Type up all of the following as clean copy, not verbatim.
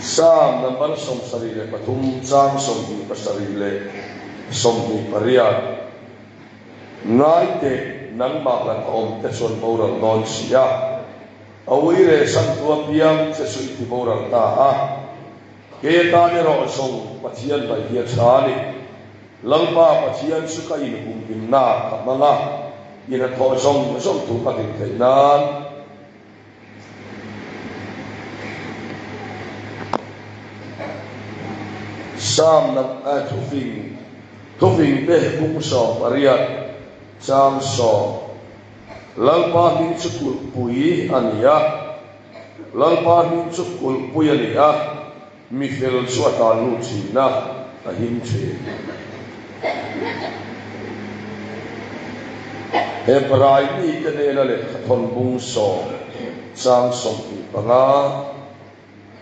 Psalm number 73 chang 27 leh 28. Ngai teh, nangmah hlat a awm te chuan boral dawn si a, a ui leh santu apiang che chu i ti boral ta a. Kei atan erawh zawng Pathian hnaih hi a tha a ni. Lalpa Pathian chu ka inhumhimna ka hmang a, i hnathawh zawng zawng thu ka hrilh theih nan. Psalm thufing thufing te bung 18 chang 10 Lalpa hming chu kulhpui a ni a, Lalpa hming chu kulhpui a ni a, mi fel chu a tan lut thin a, a him thin. Hebrai mite nena lehkhathawn bung 10 chang 25,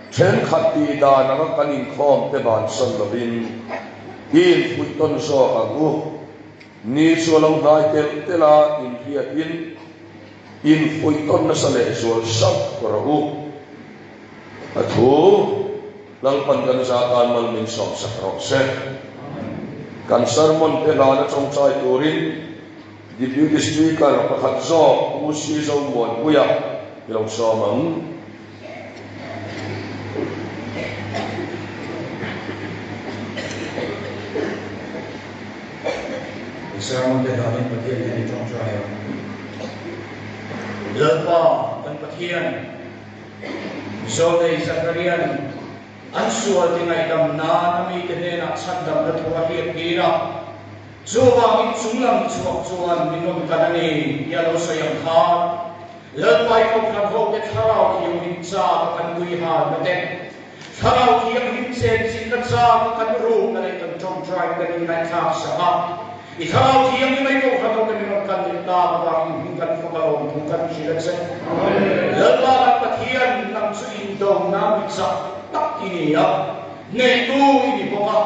Thenkhat tih dan anga kan inkhawm te bansan lovin i infuih tawn zawk ang u. Ni chu a lo hnai telh telh a, inhriatin infuih tawn nasa lehzual sauh rawh u. A thu Lalpan kan za tan mal min sawmsak rawh se. Kan sermon te hlana tawngtai turin Deputy Speaker pakhat zawk Pu Sizo Muanpuia i lo sawm ang. I sermon te hlanin Pathian hian i tawngtai ang. Lalpa kan Pathian. Zawlnei Zakaria'n an sual ti ngaihdam nan a mite hnenah chhandamna thu a hriat tir a, chuvangin chunglam chhuak chuan min rawn kan a ni tia lo sawi ang khan, Lalpai Kohhran hote Thlarau Thianghlim chak a kan tui halna te, Thlarau Thianghlim chenchilhna chak a kan rukna leh kan tawngtai kan inngaihthlak sak a. I Thlarau Thianghlim ei Kohhran hote min rawn kal leh tak avangin hming kan fak a lawm thu kan hrilh a che. Lalpa kan Pathian nang chu indona mi chak tak i ni a, hnehtu i ni bawk a.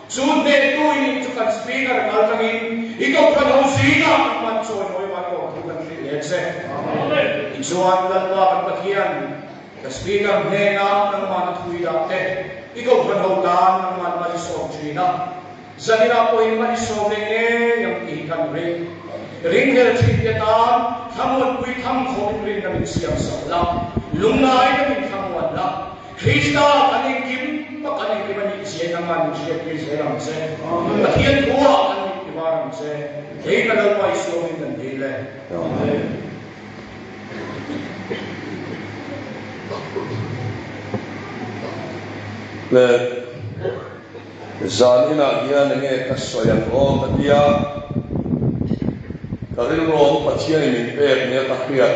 Chu hnehtu i nih chu kan Speaker kal tangin i Kohhran ho zingah kan man chawimawi van lawm thu kan hrilh leh a che. Tichuan Lalpa kan Pathian ka Speaker hnenah nangmahna thu i dah te, i Kohhran ho tan nangmahna mal i sawm thin a. Zanina pawhin mah i sawm leh ngei ang tih hi kan ring. Ringhlel thinte tan thlamuanpui tham khawpin rinna min siam sak la, lungngaina min thlamuan la, Krista kan engkim a kan engkim a nih zia nangmah min hriattir zel ang che. Pathian thuah kan mit ti var ang che. Kei ka Lalpa i suamin kan dil e. Amen. Le. Zan inah hian enge ka sawi ang aw ka ti a, ka rilruang Pathianin min pek nia ka hriat.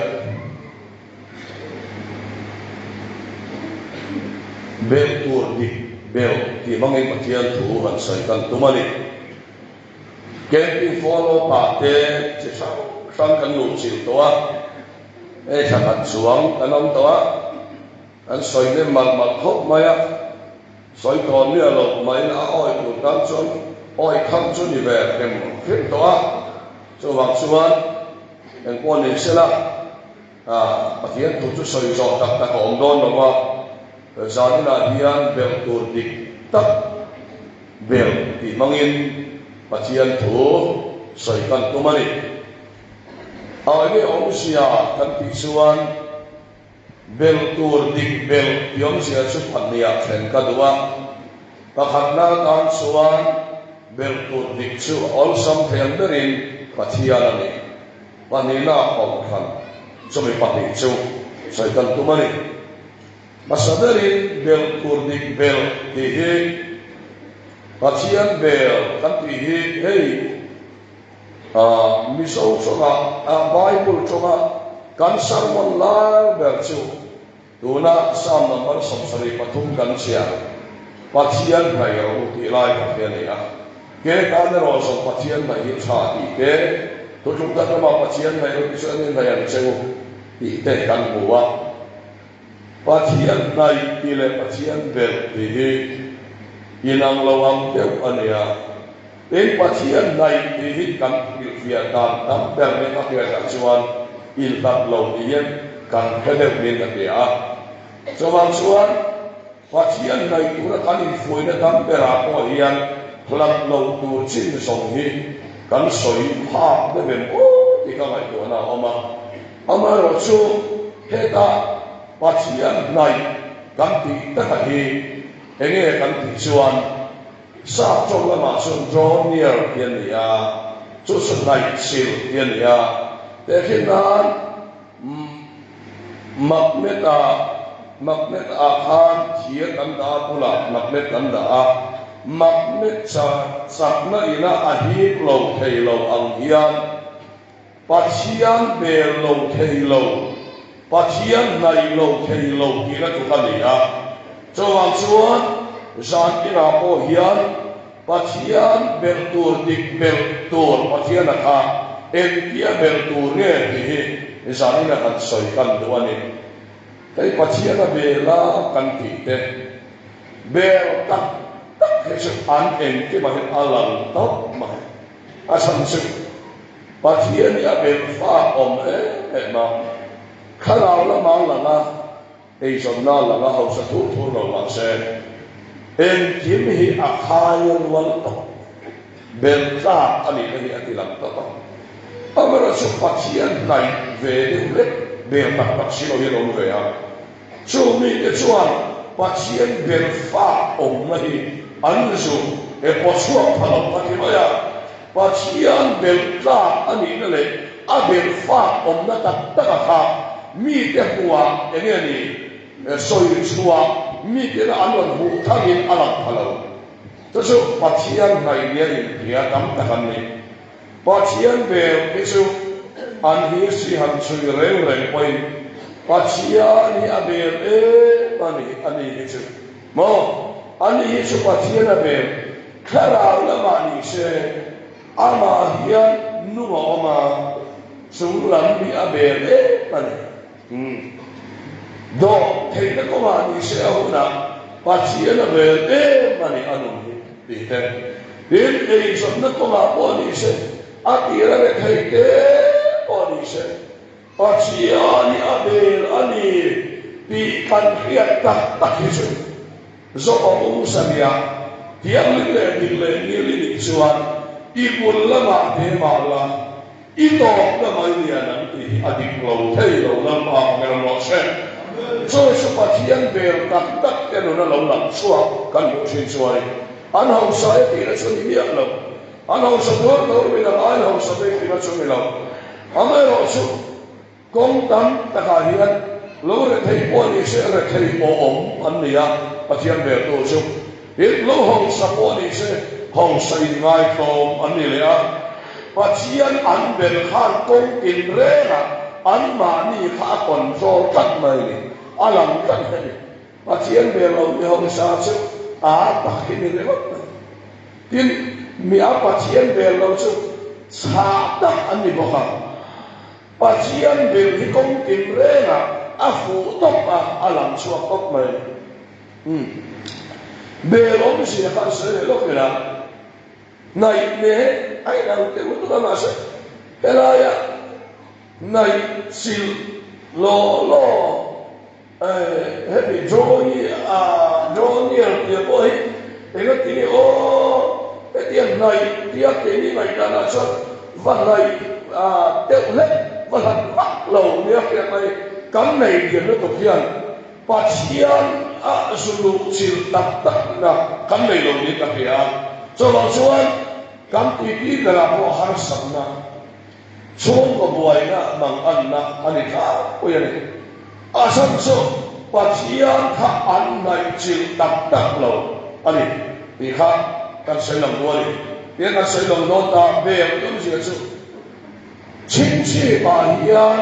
Bel tur dik bel tih hmangin Pathian thu han sawi kan tum a ni. Camping follow pah te chi hrang hrang kan luhchilh tawh a, hei thla khat chuang kan awm tawh a. An sawi hnem malh malh khawp mai a, sawi tawn miah loh maiin a awi tur tan chuan awi kham chu ni ve hrim hrim tawh a, chuvang chuan engpawh ni sela Pathian thu chu sawi zawh tak tak a awm dawn lo va, zaninah hian belh tur dik tak belh tih hmangin Pathian thu sawi kan tum a ni. Awi nge awmzia kan tih chuan. Belh tur dik belh tih awmzia chu pahniha thlen ka duh a, pakhatna atan chuan belh tur dik chu a awlsam thei ang berin Pathian a ni. Pahnihna kohhran chumi pahnih chu sawi kan tum a ni. Hmasa berin belh tur dik belh tih hi Pathian bel kan tih hi hei Mizo tawnga Bible tawnga kan sermon lai ber chu tuna Psalm number 73 kan chhiar Pathian hnaih rawh u tih lai tak hi a ni a. Ke tan erawh zawng Pathian hnaih hi tha tih te, thutluk tak lamah Pathian hnaih rawh tih chu an inhnaih ang che u tih te kan hmu a. Pathian hnaih tih leh Pathian belh tih hi inang lo ang deuh a nia. Tin, Pathian hnaih tih hi kan hrilhfiah dan tam ber nen a hriatah chuan inhlat lo tih hian kan hre deuh niin ka hria a. Chuvang chuan. Pathian hnaih tura kan infuaina dam berah pawh hian hlat lo tur chin zawng hi kan sawi phak deuh em aw tih ka ngaihtuahna a awm a. Amaherawhchu heta Pathian hnaih kan tih taka hi enge kan tih chuan Sap tawng lamah chuan draw near tih a ni a, chu chu hnaih chilh tih a ni a. Tehkhin nan Magnet ah magnet ah khan thir kan dah a bulah magnet kan dah a, magnet chakna ina a hip lo thei lo ang hian Pathian bel lo thei lo, Pathian hnaih lo thei lo tihna tluk a ni a. Chuvang chuan zan inah pawh hian Pathian belh tur dik belh tur Pathiana kha engtia belh tur nge tih hi zanin a kan sawi kan duh a ni. Hei Pathiana bela kan tih te bel tak tak hi chu an engkimah hian a lang tawp mai. A chhan chu Pathian hi a belh fak awm em em a, thlarau lama lang a, Eizawnna langa hausa thur thur lo mah se, engkim hi a khai rual tawp. Bel tlak a nihna hi a ti lang tawp a. Amaherawhchu Pathian hnaih ve deuh hlek bel tak tak si lo hian a awm ve a. Chu mite chuan Pathian bel fak awmna hi an zu e pawchhuak pha lo ka ti mai a. Pathian bel tlak a nihna leh a bel fak awmna tak tak a kha mite hmuhah eng nge ni sawi chhuah mitena an rawn hmuh thangin a lang pha lo. Chu chu Pathian hnaih nia inhria tam tak an ni. Pathian bel hi chu an history han chhui reng reng pawhin Pathian hi a bel em a ni, a ni hi chu maw? A ni hi chu Pathian a bel Thlarau lamah ni se, amah hian nung a awm a, chung lam hi a bel em a ni. Umm. Dawh theihna kawngah ni se a hunah Pathian a bel em a ni a nun hi tih te. Tin, eizawnna kawngah pawh ni se, a tir a rethei te pawh ni se, Pathian hi a bel a ni tih kan hriat tak tak hi chu Zawk a um sania thianghlim leh dik leh ngil i nih chuan i bul lamah te mah la i tawpna mai lian ang tih hi a dik lo thei lo Lalpa ka hmel rawh se. Chu chu Pathian bel tak tak te nuna lo lang chhuak kan hmuh thin chuan an hausa e tihna chu ni miah lo. An hausa tuar tur midang aiin hausa bik tihna chu ni lo. Amaherawhchu Kawng tam takah hian lo rethei pawh ni se rethei awm an ni a, Pathian beltu chu. Tin, lo hausa pawh ni se hausa inngaithlawm an ni leh a. Pathian an bel khan kawng tinrengah anmahni kha a control tlat mai a ni, a lang tlat a ni. Pathian bel lo mi hausa chu a tak hi ni ringawt mai. Tin, mi a Pathian bel lo chu chhah tak an ni bawk a. Pathian ber hi kawng tin rengah a fuh tawp a, a lang chhuak tawp mai. Umm. Bel awmzia kha an sawi leh lawk ila, hnaih ne a inang teuh lutuk a, mahse helaia hnaih chilh law law Hemi draw hi a draw near tih pawh hi engati nge aw hetiang hnaih tia keini ngaihdanah chuan va hnaih deuh hlek va hlat vak lo nia hriat mai kan nei lian lutuk hian Pathian a zu luh chilh tak tak na kan nei lo niin ka hria a, chuvang chuan kan titi berah pawh harsatna Chhungkaw buaina manganna a ni tlangpui a ni. A chhan chu Pathian kha an ngaihchilh tak tak lo a ni tih kha kan sawi lang duh a ni. Tiang kan sawi lang dawn ta ber awmzia chu chhingchhipah hian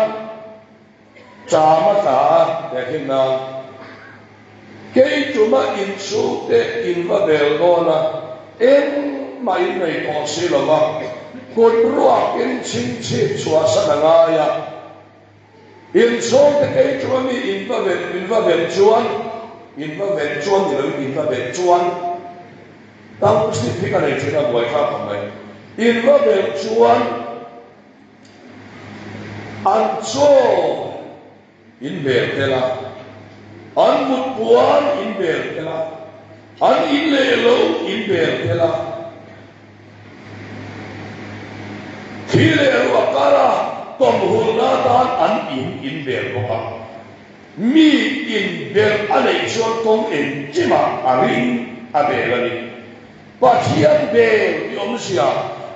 Ṭam a tla a, tehkhin nan kei tuma inchhungte in va bel dawn a, engmah in nei tawh si lo va, kut ruakin chhingchhip chhuahsan a ngai a. Inchhungte kei tuma mi in va ven, in va ven chuan, in va ven chuan ni loin in va ven chuan, tang slip hi ka nei thin a buaithlak khawp mai, in va ven chuan, An chaw in bel tel a. An mut puan in bel tel a, an in leh lo in bel tel a. Thli leh ruah kara tawmhulna atan an in in bel bawk a. Mi in bel a neih chuan kawng engkimah a ring a bel a ni. Pathian bel ti awmzia,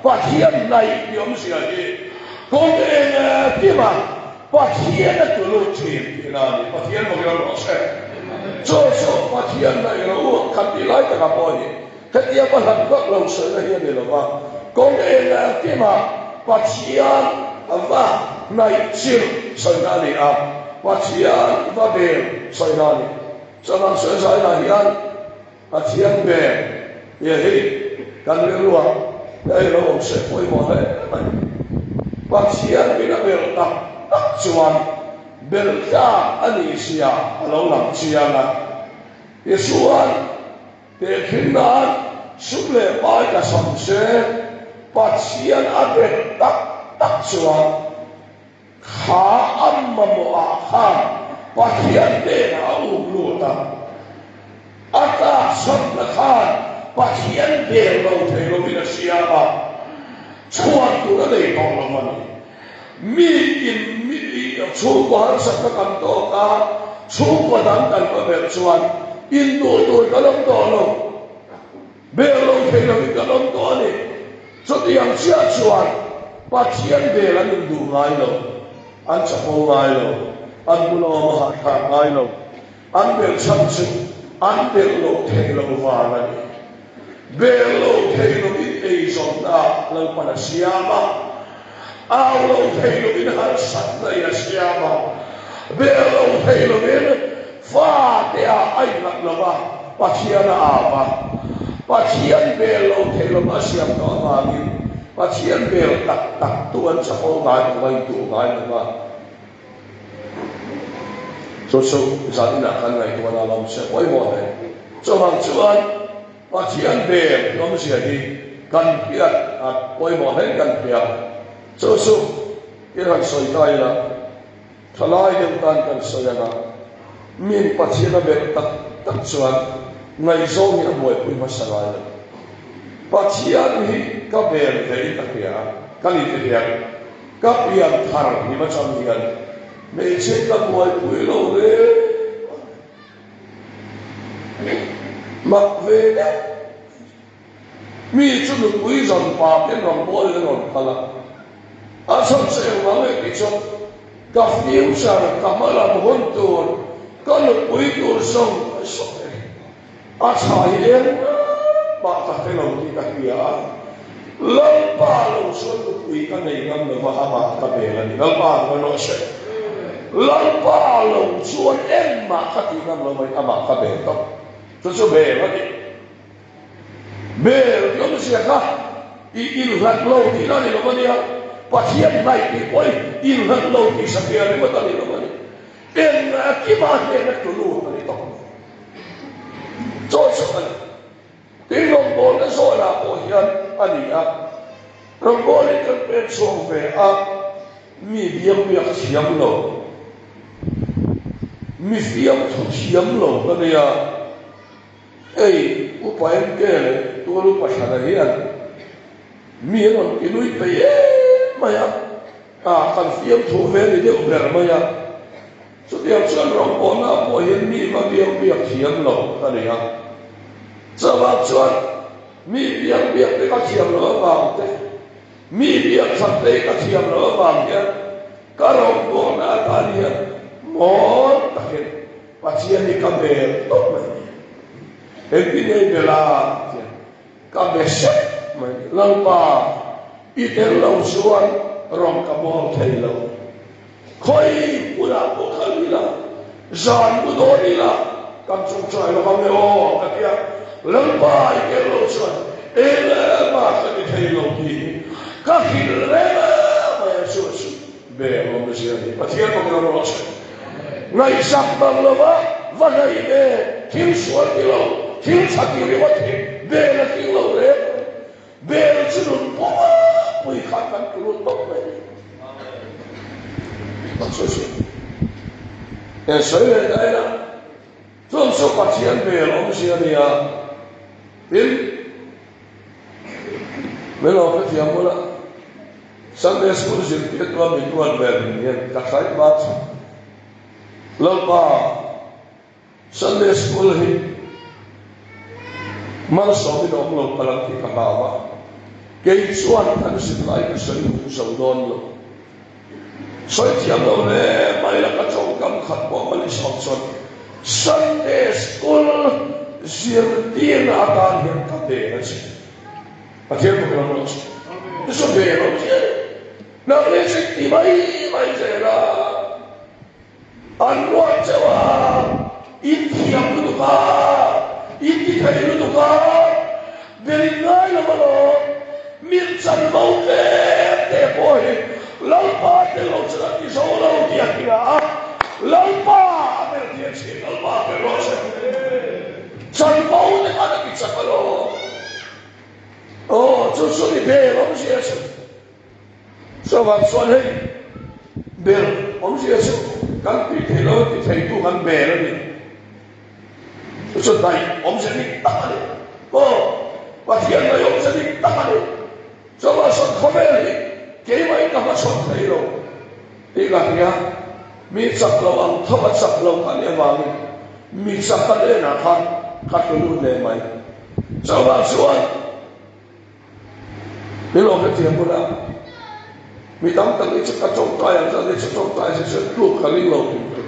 Pathian hnaih ti awmzia hi kawng engkimah Pathian a tu lut thin tihna a ni. Pathian bawkin a ruah se. Chu chu Pathian hnaih ro u kan tih lai takah pawh hi hetiang va hlat vak lo sawina hi a ni lo va, kawng engkimah Pathian va hnaih chilh sawina a ni a, Pathian va bel sawina a ni. Chuvang sawizainah hian Pathian ber tia hi kan rilruah hei lo awm se pawimawh hle mai. Pathian min a belh tak tak chuan belh tlak a nih zia a lo lang chiang a. Tichuan, tehkhin nan sum leh pai ka sam se Pathian a belh tak tak chuan, Kha a mamawhah khan Pathian hnenah a um lut a, a tlakchhamna khan Pathian bel lo thei lovin a siam a, chhuan tur a nei tawh lo a ni. Miin chhungkaw harsatna kan tawk a, chhungkaw dang kan va belh chuan induh tur kan awm tawh lo. Bel lo thei lovin kan awm tawh a ni. Chutiang chiah chuan Pathian bel an induh ngai lo, an chapo ngai lo, an bula awm a hahthlak ngai lo. An belh chhan chu an belh loh theih loh vang a ni. Bel lo thei lovin eizawnna Lalpan a siam a, au lo thei lovin harsatna in a siam a, bel lo thei lovin Fate ah a innghat lo va, Pathian a au a. Pathian bel lo thei lova a siam tawh avangin Pathian bel tak tak tu an chapo ngai lo va, intuh ngai lo va. Chu chu zan inah kan ngaihtuahna a lawm se pawimawh hle. Chuvang chuan Pathian bel awmzia hi kan hriat a pawimawh hle kan hria. Chu chu i rawn sawi ta ila. Thalai deuh tan kan sawi ang a, min Pathian a belh tak tak chuan ngaihzawng hi a buaipui hmasa ngai lo. Pathian hi ka bel ve in ka hria a, ka ni ti hian ka pian thar hlim atang hian hmeichhe ka buaipui lo reng a, mak ve deuh. Mi chu nupui zan pa ten rambual in a rawn kal a, a chhan chu engvang nge tih chuan ka future ka hma lam hun tur ka nupui tur zawng a sawi a tha hi engmah ka hre lo tih ka hria a, Lalpa lo chuan nupui ka nei ngam lo va amah ka bel a ni, Lalpa ka rawh se, Lalpa lo chuan engmah ka tih ngam lo mai amah ka bel tawp, chu chu bel a ni. Bel tlawm zia kha i inhlat lo tihna a ni lo a nia, Pathian hnaih tih pawh i inhlat lo tih satliah ringawt a ni lo a ni. Engah kima hnena tlu lut a ni tawh mai. Chaw chu a ni. Tin rawngbawlna zawnah pawh hian a ni a, rawngbawlin kan pek chhuak ve a, mi biak biak thiam lo, mi fiamthu thiam lo ka nia. Hei Upa MK leh Tual Upa Thlana hian mi an rawn ti nui peih em mai a, ah kan fiamthu ve ni deuh ber mai a. Chutiang chuan rawngbawlna pawh hian mi va biak biak thiam lo ka ni a. Chuvang chuan mi biak biak te ka thiam loh avang te, mi biak that te ka thiam loh avang hian ka rawngbawlna atan hian mawi takin Pathian hi ka bel tawp mai ni. Engtin nge i bel a? Tian ka be sep mai ni. Lalpa, i tel lo chuan rawng ka bawl thei lo. Khawi hmunah pawh kal ila, zan mu dawn ila, kan chungchai lo vang e aw, ka ti a. Lalpa, i tel lo chuan engmah ka ti thei lo tih hi ka hrilh reng mai a, chu a chu bel awm zia a ni. Pathian bawkin a rawn sawi. Ngaihsak bang lova va hnaih ve, thil sual ti lo, thil tha ti ringawt hi bel a tling lo reng mai. Bel chu nun puma pui kha kan ti lut tawp mai a ni. Kan sawi sawi. He sawi leh ta ila. chu Pathian bel awmzia a nia. Tin, min lo hrethiam bula Sunday School zirtirtua min ruat ve min hian ka hrai hma chu Lalpa Sunday School hi malsawmin a awm lo palh ang tih ka hlau a, kei chuan kan zirlai ka sawi hmu zo dawn lo. Sawi thiam lo hle mai la ka tawngkam khat pawh ka list awm chuan Sunday School zirtirna atan hian ka bel a che. Pathian bawk lam rawh che. Chu bel awm che. Nang hi chu ti mai mai zel a. An ruat chauh a, in thiam lutuk a, in ti thei lutuk a, ber in ngai lo alawm, min chanvo tlem te pawh hi Lalpa tel lo chuan an ti zo lo tih a hria a, Lalpa a ber tih a chhin, Lalpa a ber rawh se. Chanvo te khan a ti chak alawm. Aw, chu chu ni ber awmzia chu. Chuvang chuan hei bel awmzia chu kan tih theih lo ti theitu kan bel a ni. Chu chu daih awmzia dik tak a ni. Aw, Pathian daih awmzia dik tak a ni. Chuvang chuan khawvel hi keimahin ka hmachhawn thei lo tih ka hria. Mi chak lo ang tho a chak lo ka nih avangin mi chak ka hnenah khan ka tlu lut leh mai. Chuvang chuan. Min lo hrethiam bula mi tam tak hi chu ka tawngtai ang chuan chu tawngtai chu chu tluk ka ring lo tih chu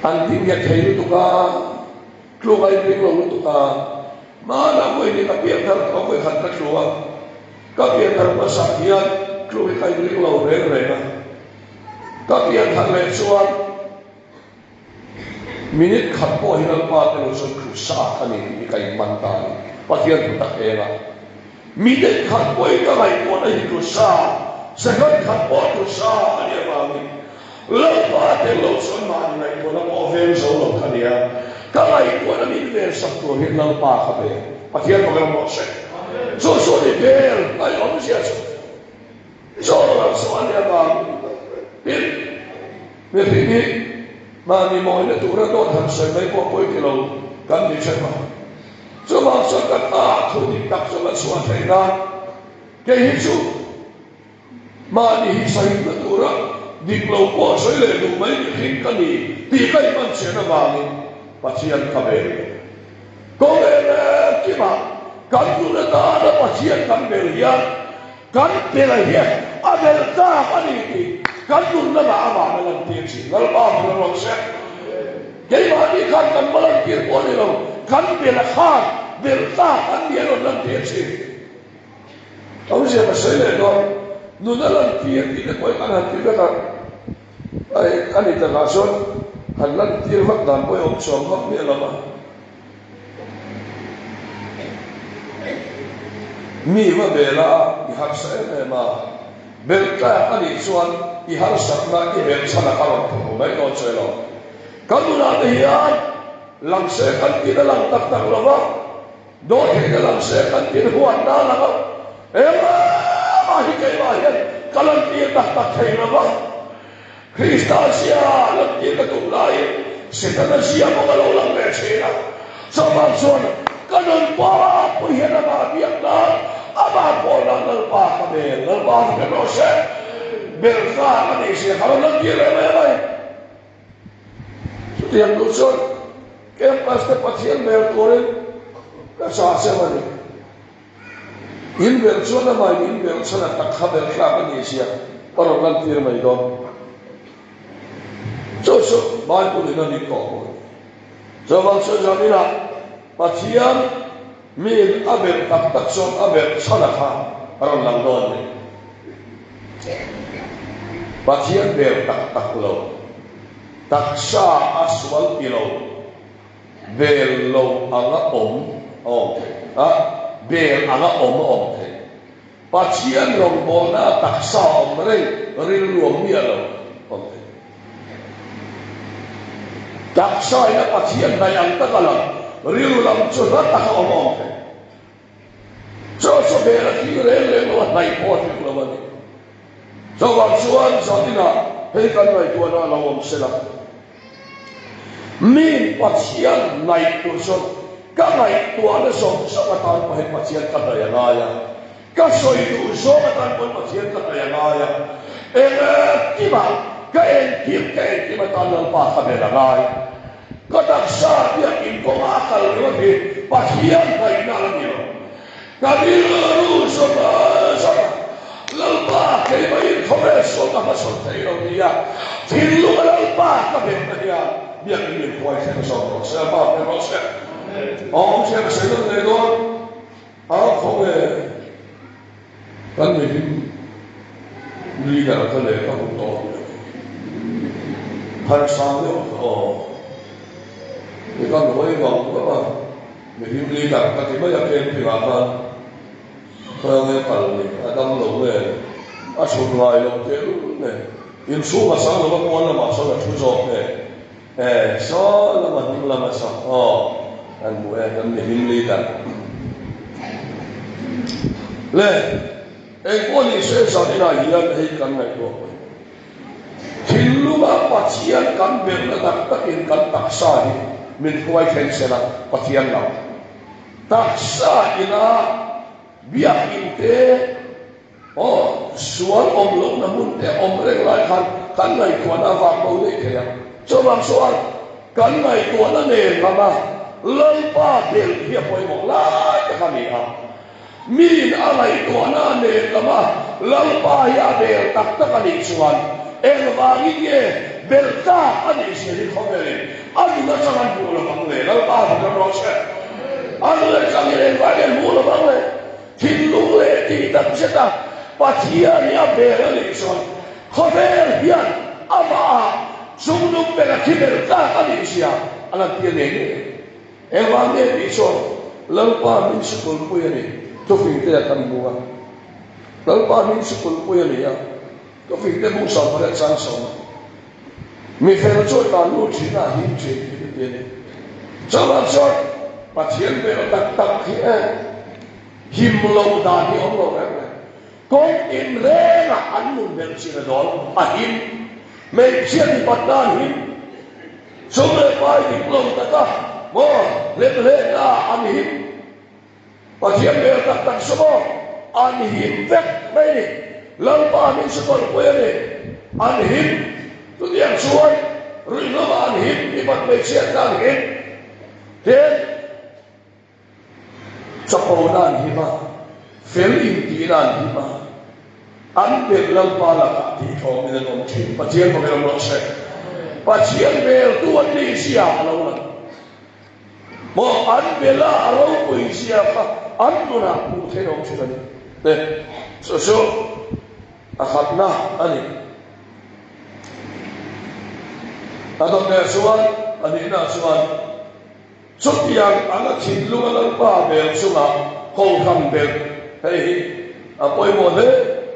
an ti nghet thei lutuk a, tluk a inring lo lutuk a, hmanah vawiin hi ka pian thar tawh vawi khat ka tlu a, ka pian thar hmasak hian tluk hi ka inring lo reng reng a, ka pian thar leh chuan. Minute khat pawh hi Lalpa te lo chuan Krusa ka ni tih hi ka inman ta a ni. Pathian thu tak eng a. Minute khat pawhin ka ngaihtuahna hi Krusa, second khat pawh Krusa a nih avangin Lalpa te lo chuan mahni ngaihtuahna pawh veng zo lo ka ni a. Ka ngaihtuahna min ven sak tur hian Lalpa ka be. Pathian bawk emaw se. Chu chu ni bel ngaihawmzia chu. Chaw chu a nia vang tin mihring hi mahni mawina tura dawt han sawi mai pawh pawi ti lo kan ni ṭheuh a. Chuvang chuan kan ah thu dik tak chu la chhuah theih nan kei hi chu mahni hi sahimna tura dik lo pawh sawi leh duh mai mihring ka ni tih ka inhman chian avangin Pathian ka bel. Khawvel kimah kan nun atana Pathian kan bel hian Kan bela hian a bel tlak a ni tih kan nun lamah amah a lantir thin. Lalpa hmun a rawn seh. Keimahni khan kan va lantir pawh a ni lo, kan bela khan bel tlak an nih a rawn lantir thin. Awmzia ka sawi leh dawn, nun a lantir tih te pawhin kan han ti vek a, a ni takah chuan han lantir vak dan pawh i awm chuang vak miah lo va. Mi va bela i harsa em em a, belh tlak a nih chuan i harsatna i belh chhan a ka rawn thawk mai dawn che lo. Ka nunah te hian lang se kan tin a lang tak tak lo va, dawhtheihna lang se kan tin huatna a lang a, engmah hi keimah hian ka lantir tak tak thei lo va. Krista zia lantir ka tum laiin Setana zia bawk a lo lang ve thin a. Chuvang chuan ka nun pawh pawh hian amah biak nan, amah pawh nan Lalpa ka bel, Lalpa ka bel rawh se. Belhna ka nih zia kha rawn lantir leh mai mai. Chutiang duh chuan campus te Pathian bel turin ka chah cheu a ni. In belh chuan amahin in belh chhan a tak kha belh tlak a nih zia ka rawn lantir mai dawn. Chu chu Bible in a ni tawh mawi. Chuvang chuan zaninah Pathian miin a belh tak tak chuan a belh chhan a kha a rawn lang dawn a ni. Pathian bel tak tak lo, taksa a sual ti lo. Bel lo anga awm a awm thei a, bel anga awm a awm thei. Pathian rawngbawlna a taksa a awm reng rilru a miah lo a awm thei. Taksa in a Pathian hnaih ang taka lang, rilru lam chu hla taka awm a awm thei. Chaw chaw bel a thing reng reng lo a, hnaih pawh a tling lo a ni. Chuvang chuan zaninah hei kan ngaihtuahna a lo awm se la. Min Pathian ngaih tur chuan ka ngaihtuahna zawng zawng atan pawhin Pathian ka hnaih a ngai a, ka sawi duh zawng atan pawhin Pathian ka hnaih a ngai a, engkimah ka engkim ka engkim atan Lalpa ka bel a ngai. Ka taksa biakinn kawnga a kal ringawt hi Pathian hnaihna a la ni lo. Ka rilru zawng zawng a, Lalpa keimahin khawvel sual ka hmasawn thei lo nia, thinlunga Lalpa ka benna hian biakinn min huai thleng zawk rawh se, Lalpa hmel rawh se. Awmzia ka sawi dawn leh dawn a, khawnge kan mihring leader ka leh ka hmu tawh lo. Harsang deuh kha aw, i kan hawi vang vang a. Mihring leader ka ti mai a camping ah khan khawnge kal ni a dam lo nge a chhun ngai lo tehlul nge inchhung a sang lova pawn lamah sawn a thu zawk nge e saw lama hnung lama saw aw kan hmu e kan mihring leader le engpawh ni se zaninah hian hei kan ngaihtuah pawh Thinlunga Pathian kan belhna tak takin kan taksa hi min hruai thleng se la, Pathian lo taksa ina biakinn te aw sual awm lohna hmun te awm reng lai khan kan ngaihtuahna a vak bo daih thei a. Chuvang chuan kan ngaihtuahna nen lama Lalpa belh hi a pawimawh lai tak a ni a. Miin a ngaihtuahna a nen lam a, Lalpa hi a bel tak tak a nih chuan engvangin nge bel tlak a nih zia hi khawvelin a nun atang an hmuh lo vang le? Lalpa hmu kan rawh se. A nun atangin engvangin an hmuh lo vang le? Thinlung leh tih tak zet a Pathian hi a bel a nih chuan khawvel hian amah ah chungnung ber a thi bel tlak a nih zia a lantir ngei ngei a ni. Engvang nge tih chuan Lalpa hming sikulpui a ni, thufingte a kan hmu a. Lalpa hming sikulpui a ni a, thufingte bung 18 chang sawm a. Mi fel chu a tan lut thin a, a him thin tih ka ti a ni. Chuvang chuan Pathian hmel tak tak hi e, him loh dan hi awm lo reng reng. Kawng in rengah an nun belh chin a dawl, a him. Hmeichhia mipat nan him. Sum leh pai dik lo taka maw hlem hlehna an him. Pathian hmel tak tak chu maw an him vek mai ni. Lalpa min sikawlhpui a ni. An him. Chutiang chuan ruihhlo-ah an him, mipat hmeichhiatna an him. Tin. Chapona an him a, fel intihna an him a, an belh Lalpa lakah tihtlawmin an awm thin. Pathian bawkin awm rawh se. Pathian beltu an nih zia a lo lang. Maw an bela a ropui zia kha an nunah hmuh theih a awm thin a ni. Te chu chu a khatna a ni. A dawt leh chuan a nihna chuan Chutiang anga thinlunga Lalpa bel chunga kohhran belh hei hi a pawimawh hle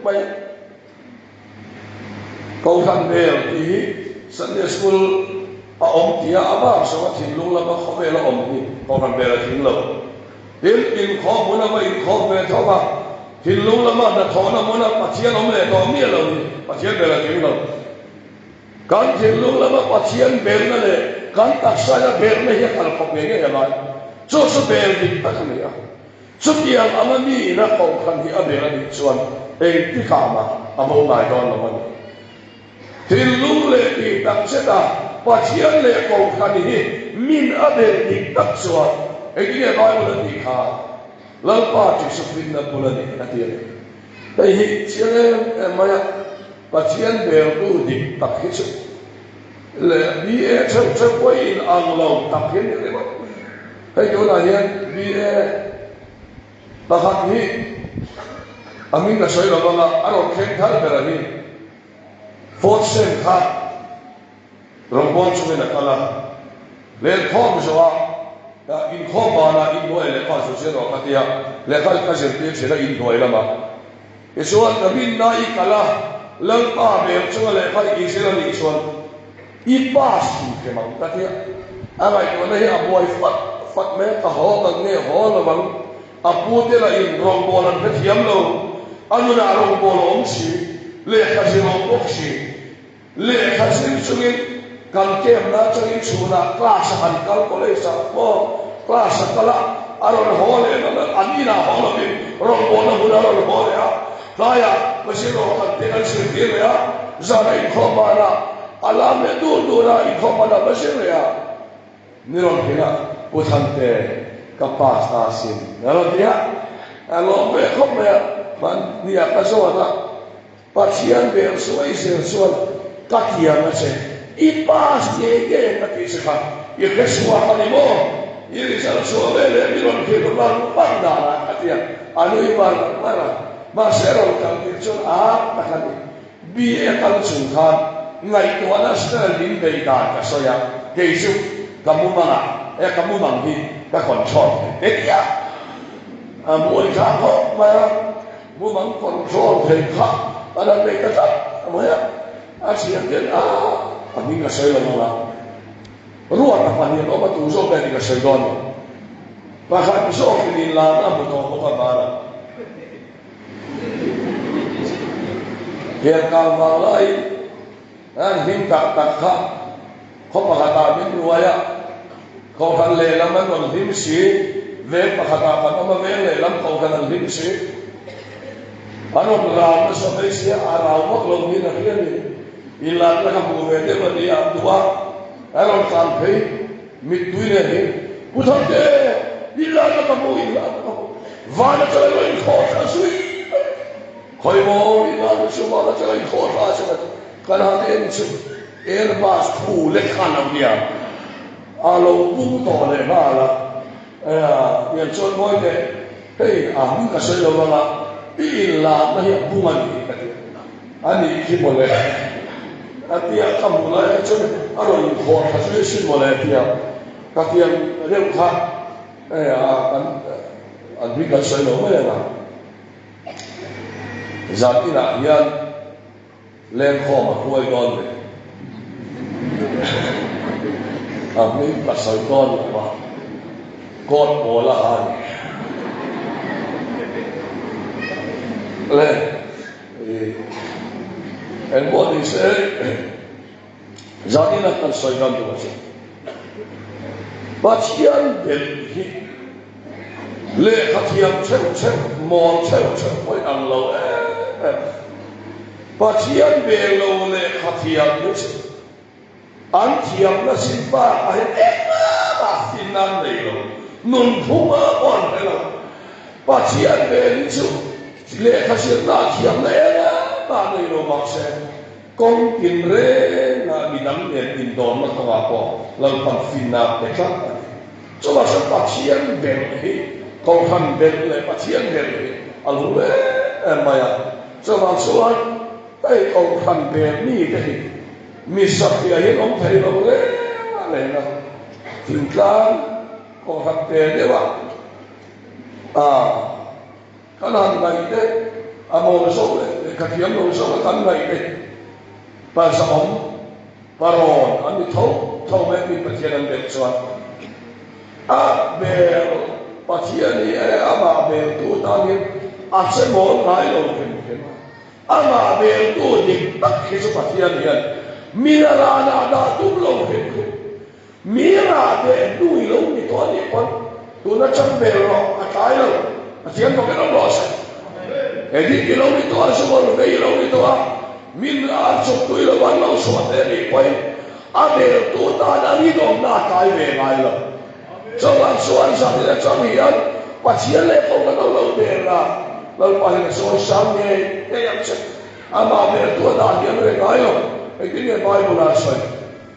mai a. Kohhran bel tih hi Sunday School a awm tia a bak zawnga thinlung lama khawvel a awm hi kohhran bel a tling lo. Tin, inkhawm hmun a va inkhawm ve tho va, thinlung lama hnathawhna hmuna Pathian awm leh tawh miah lo hi Pathian bel a tling lo. Kan thinlung lama Pathian belna leh kan taksaina belna hi a kal khawp ngei ngei a ngai. Chu chu bel dik tak a ni a. Chutiang anga mi ina kohhran hi a bel a nih chuan engtikah mah a bo ngai dawn lo a ni. Thinlung leh tih tak zeta Pathian leh kohhran hi min a bel dik tak chuan engtinge Bible a tih kha Lalpa tih chu finna bul a ni a ti a ni. Hei hi chiang em em mai a. Pathian beltu dik tak hi chu leh BA theuh theuh pawh hi in ang lo tak hi a ni ringawt mai. Hei tunah hian BA pakhat hi a hming ka sawi lo vang a, a rawn thleng thar ber a hi fourth sem kha rawngbâwl chungin a kal a, lenkhawm zawhah inkhawm banah inhnuai lehkha a zir rawh ka ti a, lehkha ka zirtir thin a inhnuai lamah. Tichuan, ka rinna i kal a, Lalpa hmel chunga lehkha i zir a nih chuan i pass in hrem ang ka ti a. A ngaihtuahna hi a buai fat fat mai a, ka haw ang nge haw lo ang, a pute lah in rawngbâwl an hrethiam lo, a nunah rawngbâwl a awm si, lehkha zir a awm bawk si, lehkha zir chungin. Kan camp na atangin chhunah class a han kal college ah pawh class a kal a, a rawn haw leh lo an inah haw lovin rawngbawlna hmun a rawn haw leh a, tlaiah Pasir rawh kan te kan zirtir leh a, zana inkhawm banah a lam leh dur dur a, inkhawm banah va zir leh a, ni rawn hrilh a, Pu Thante ka pass ta asin a rawn ti a, a lawm ve khawp mai a, hmanniah ka zawt a. Pathian vel sawi zel chuan ka tiang a che, i pass ngei ngei ang a tih che kha i hre chhuak a ni maw? I result chhuah ve leh mi rawn hrilh vang vang dan ah ka ti a, a nui var var a, mahse rawn kal tir chuan a tak a ni. BA kal chung khan ngaihtuahna style min bei dan ka sawi a, kei chu ka mumang ah e ka mumang hi ka control thei te tia a buai thlak khawp mai a. Mumang control thei kha a la nei ta tlat mai a, a thiam hian a a hming a sawi lo ang a, Ruata pahnih an awm a tu zawk nge tih ka sawi dawn lo. Pakhat zawkin inlan a hmu tawh bawk a banah. Hian kang vang laiin an hming tak tak kha khaw pakhatah min ruai a, kohhran lehlam an rawn hlim si, veng pakhatah kan awm a, veng lehlam kohhran an hlim si. An rawn rau nasa mai sia, a rau vak lo niin a hria ni. Inlatna ka hmuh ve deuh a ni a, duh a, a rawn tlan phei mittui nen hi, Pu Thangte, inlatna ka hmu, inlatna ka hmu, van atanga i rawn inkhawh thla zui mai. Khawi maw, inlatna chu van atanga inkhawh thla che ka ti. Kan han en chu Airbus khu lek khan lo nia, a lo bung tawh leh nghal a, tiang chuan ngawi teh, hei a hming ka sawi lo vang a, i inlakna hi a bung a nih hi ka ti a, a nih khi mawle a ti a, ka hmuh lai kha chuan a rawn inkhawh tha zui asin mawle a ti a, ka tiang reuh kha hei a kan an hming kan sawi lo mai ang a, zan inah hian. Lengkhawm a hruai dawn ve. A hming ka sawi dawn lo va, court pawl a ha ni. Le, engpawh ni se, zanin a kan sawi dawn tur a che. Pathian belh hi lehkha thiam theuh theuh, mawl theuh theuh pawh in ang lo em em. Pathian bel lo lehkha thiam hi chu an thiamna chin bakah hian engmah finna an nei lo, nunphunga pawh an hre lo. Pathian bel hi chu lehkha zirna thiamna engmah nei lo mahse, Kawng tinrengah midang nen indawnna kawngah pawh Lalpan finna a pe tlat a ni. Chuvang chuan Pathian belh hi, Kohhran belh leh Pathian belh hi a lo em em mai a. Chuvang chuan hei Kohhran bel mite hi mi satliah hian awm thei lo reng a reng a, thingtlang Kohhran te deuha a Kan han ngaih te, a mawl zawk leh lehkha thiam lo zawk a kan ngaih te, pa zahawm, pa rawn an ni tho tho mai tih Pathian an belh chuan a bel Pathian hi e amah beltu tan hian a che mawl ngai lo hrim hrim a, amah beltu dik tak hi chu Pathian hian min a ranah dah tum lo hrim hrim. Mi rah leh hnui lo ni tawh a nih pawn tun atang vel rawh a tlai lo, Pathian bawk in awm rawh se. Edit i lo ni tawh a, zual vei i lo ni tawh a, min rah chuk tui lo an lo chhuah te a nih pawhin a veltu tan a rinawmna a tlai ve ngai lo. Chuvang chuan zanin atang hian Pathian leh Kohhran ho lo vel a, Lalpa hian a sawi sang ngei ngei ang che. Amah veltu a dah hian reng ngai lo. Engtin nge Bible ah a sawi?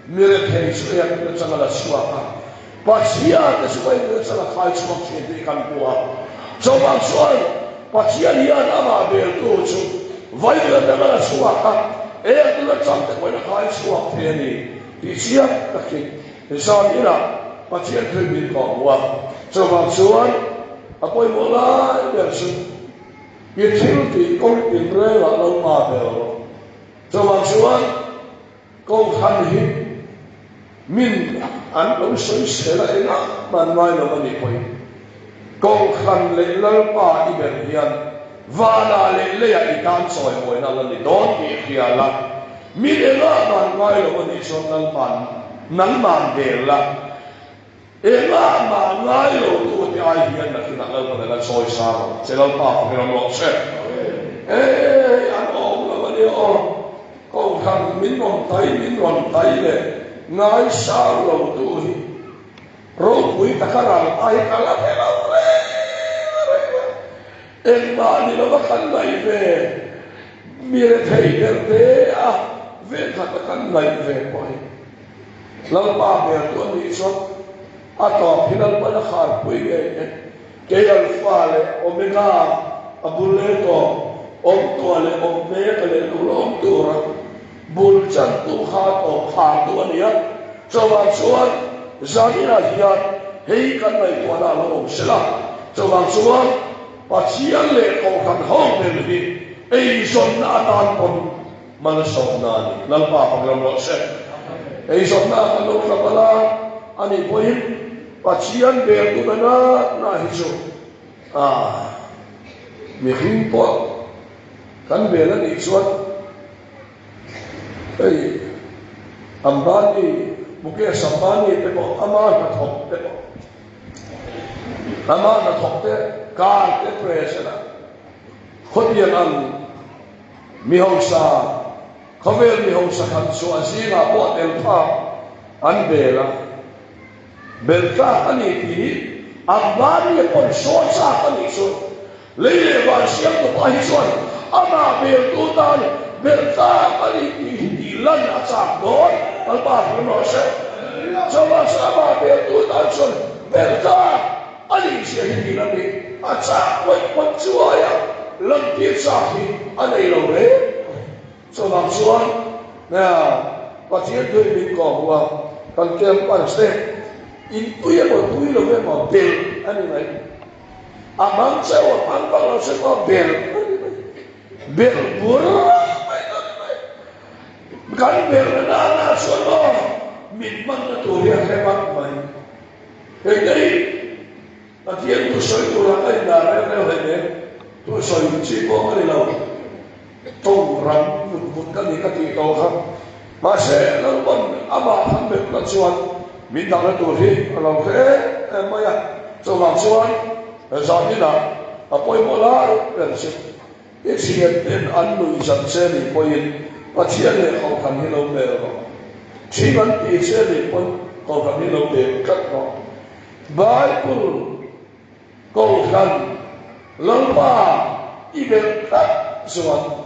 Mi rethei chu eng nachang a la chhuak a, Pathian te chu eng nachang a khai chhuak thin tih kan hmu a. Chuvang chuan Pathian hian amah beltu chu vaivut atang a la chhuak a, eng nachang te pawhin a khai chhuak thei a ni tih chiang takin zan inah Pathian thil min kawh hmu a. Chuvang chuan a pawimawh lai ber chu i thil tih kawng tinrengah lo hma ber rawh. Chuvang chuan Kohhran hi min an lo sawisel a engah mah an ngai lo a nih pawhin Kohhran leh Lalpa i ber hian vanah leh leiah i tan chawimawina la ni dawn tih hria la. Min engah man ngai lo a nih chuan Lalpa'n nangman bel la, engah mah ngai lo tu te ai hian nakinah Lalpa'n a la chawi sang ang che, Lalpa fakin awm rawh che. Hei an awm lo a nia aw, Kohhran min rawn tai min rawn tai leh ngaisang lo tu hi. Ropui taka ral ai ka la hre lo reng reng a, engmah ni lova kan ngaih ve, mi rethei ber te a ven khat a kan ngaih ve pawh hi Lalpa hmel tu a nih chuan a tawp hi Lalpan a kharpui ngei e. Kei Alpha leh Omega a bul leh tawp, awm tuah leh awm mek a leh lo la awm tura bul chantu kha tawp khartu a ni a. Chuvang chuan zaninah hian hei kan ngaihtuahna a lo awm sel a. Chuvang chuan Pathian leh Kohhran ho ber hi eizawnna atan pawn malsawmna a ni. Lalpa fak ram rawh se. Eizawnna kan lo tla palh a, ani pawhin Pathian bel tuna natna hi chu a mihring pawh kan bel a nih chuan hei Ambani, Mukesh Ambani te pawh ama hnathawk te pawh ama hnathawk te car te present a khawtiang ang mi hausa khawvel mi hausa khan chhuah zingah pawh tel phak an bel a. Bel tlak a ni tih hi Ambani pawn sawn chak a nih chu. Lei leh van siam tupa hi chuan amah beltu tan bel tlak a ni tih hi tih lan a chak dawn. Lalpa hrim rawh se. Chuvang chuan amah beltu tan chuan bel tlak a nih zia hi tih lan hi a chak mawih mawih chuaia lantir chak hi a nei lo reng mai. Chuvang chuan Pathian tui min kawh hmu a, kan campus te in tui emaw tui lo emaw bel a ni mai. A hmang cheu a hmang vak lo se pawh bel a ni mai. Bel bur mai a ni mai. Kan bel na nana chuan maw min hmanna tur hi a hre vak mai. Hei te hi Pathian thu sawi turah ka indah reng reng hlei nen, thu sawi chi pawh ka ni lo. Tawng ram vut vut ka ni ka tih tawh kha. Mahse, Lalpawn amah han belh na chuan min dahna tur hi a lo hre em em mai a. Chuvang chuan zaninah a pawimawh lai ber chu i thianten an nuihzat che nih pawhin Pathian leh Kohhran hi lo bel rawh. Thing an tih che nih pawn Kohhran hi lo bel tlat rawh. Bible Kohhran Lalpa i belh tlat chuan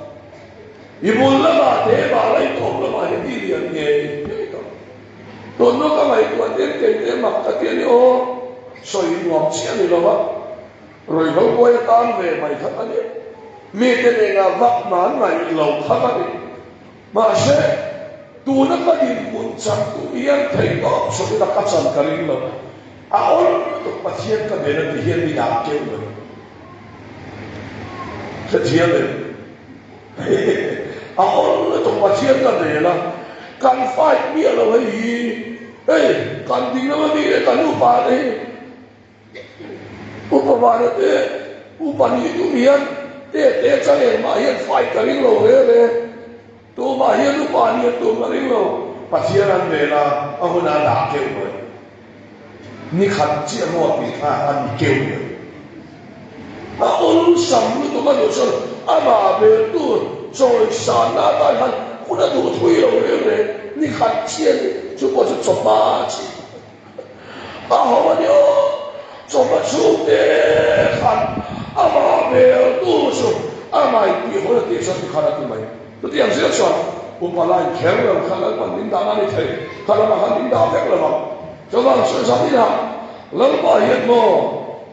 i bul lamah te Malai tawp lamah hian i lian ngei ngei tawh. Tun hnu ka ngaihtuah te kei te mak ka ti a ni aw, sawi nuam chiah ni lova ruihhlo buai atan ve mai kha ka ni. Mite nena vak hna ngaih lo kha ka ni. Mahse, tuna ka dinhmun chak duh hian theih tawp chhuah ila ka chan ka ring lo. A awl lutuk Pathian ka bel a ti hian mi dah keuh lo. Hrethiam em? A awl lutuk Pathian ka bel a, kan fight miah lo hei hi, hei kan ding lama mi leh kan upa te hi. Upa Vana te upa nih duh hian te te chang engmah hian fight ka ring lo re re. Tumah hian upa nih an tum ka ring lo. Pathian an vel a, a hun a dah keuh mai. Ni khat chiah maw tih kha a ni keuh mai. A awlsam lutuk a duh chuan amah veltu chawisanna atan khan hun a duh thui lo reng reng. Ni khat chiah a ni, chu pawh chu chawhma chiah. A ho a ni aw, chawhma chhungte khan amah beltu chu amah intih hawn a tih chuan tikhan a ti mai. Chutiang zel chuan upa line kher lo khan Lalpan min dah a ni thei, kha lamah khan min dah vek lo ang. Chuvang chuan zaninah Lalpa hian maw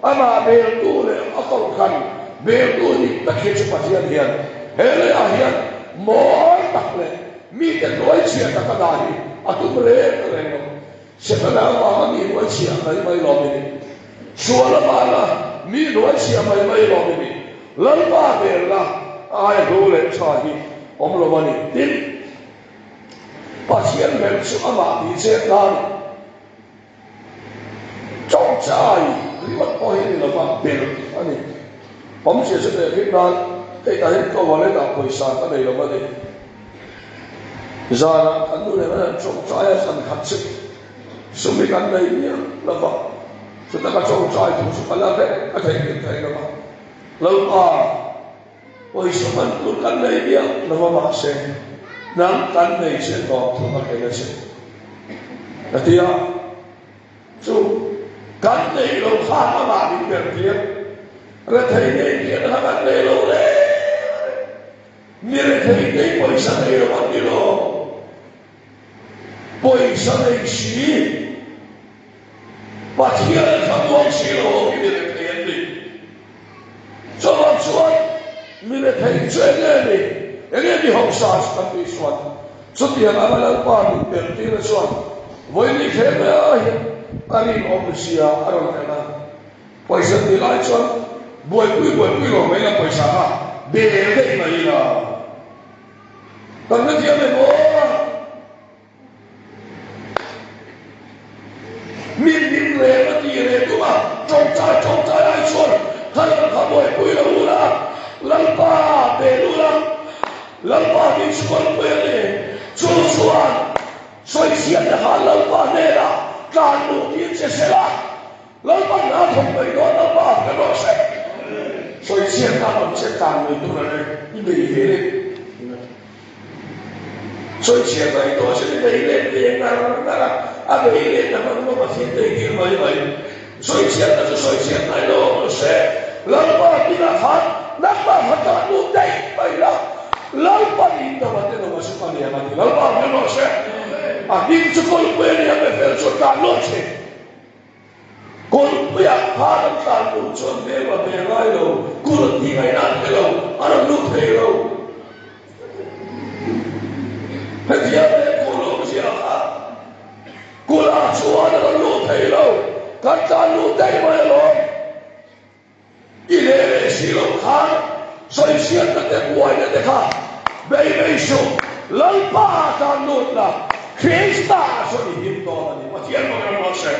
amah beltu leh a kohhran beltu dik tak hi chu Pathian hian he leiah hian mawi tak leh mite hnuaichhiah taka dah hi a tum reng reng lo. Setana avanga mi hnuaichhiah mai mai lawm i ni. Sual avanga mi hnuaichhiah mai mai lawm i ni. Lalpa velna ai hlu leh tha hi awm lo a ni. Tin, Pathian ber chu amah tih chet na a ni. Tawngtai ringawt pawh hi a ni lova, belh a ni. Awmzia chu teh phit nan hei tah hian ka wallet ah pawisa ka nei lo a ni. Zanah kan nu leh kan han tawngtai a, zan khat chu sum hi kan nei miah lo va, chuta ka tawngtai tur chu ka la vek a theihnghilh thei lo va, Lalpa pawisa hman tur kan nei miah lo va mahse nang kan nei che lawm thu ka hrilh a che ka ti a. Chu kan neih lo khan amah min ber tir, rethei nei hian kha kan nei lo reng reng. Mi rethei nei pawisa nei lo an ni lo. Pawisa nei si, Pathian a thlamuang si lo ho hi mi rethei an ni. Chuvang chuan mi rethei chu eng nge ni? Eng nge mi hausa chu kan tih chuan chutiang anga Lalpa min ber tirna chuan vawiin thleng mai ah hian a rinawm zia a rawn hrelh a. Pawisa tih lai chuan buaipui buaipui lo mai ila pawisa kha bel daih mai ila kan hrethiam em aw? Mi min reng a tih leh tum a, tawngtai tawngtai lai chuan kha lam kha buaipui lo ula, Lalpa bel ula, Lalpa min chhuanpui a ni. Chu chuan sawichhiatna khan Lalpa hnenah tlan luh tir che se la, Lalpa hna thawk mai dawn Lalpa ka rawh se. Sawichhiatna a awm che tlan lui tur a ni, i bei ve le. Sawichhiat mai tawh sin i bei let ve ngar ngar a, a bei let na hman maw Pathian te i dil mai mai. Sawichhiatna chu sawichhiat ngai lo awm se, Lalpa tinah khan nangmah kha tan lut daih mai la, Lalpa in do a te lo a chu ka liam a ti. Lalpa hmel rawh se, a hming chu kawlpui a ni a, mifel chu tan lut thin. Kawlpuiah khan an tlan luh chuan hmel a hmel ngai lo, kul an tih ngaihna an hre lo, a rawn lut thei lo. Hetiang leh kul awmzia kha kulah chuan a rawn lut thei lo, kan tlan luh daih mai alawm. I leh leh si loh khan sawichhiatna te buaina te kha bei bei suh, Lalpa tan lut la, Krista chuan i him dawn a ni. Pathian mawng ram rawh se.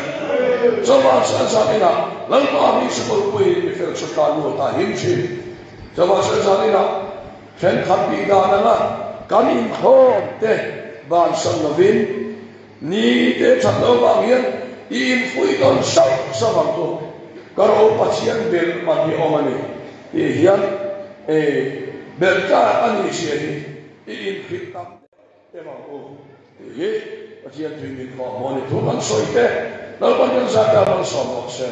Chuvang chuan zaninah Lalpa mi sikawlpui mi fel chu tlan lut a him thin. Chuvang chuan zaninah thenkhat tih dan anga kan inkhawm te bansan lovin, Ni te that lo vang hian i infuih tawn sauh sauh ang chu. Ka ro Pathian belh man hi awm a ni tih hian e belh tlak a nih zia hi i inhrilh tam deuh em ang u tih hi Pathian tui min khawh maw ni thu kan sawi te Lalpan kan zat te a malsawm bawk se.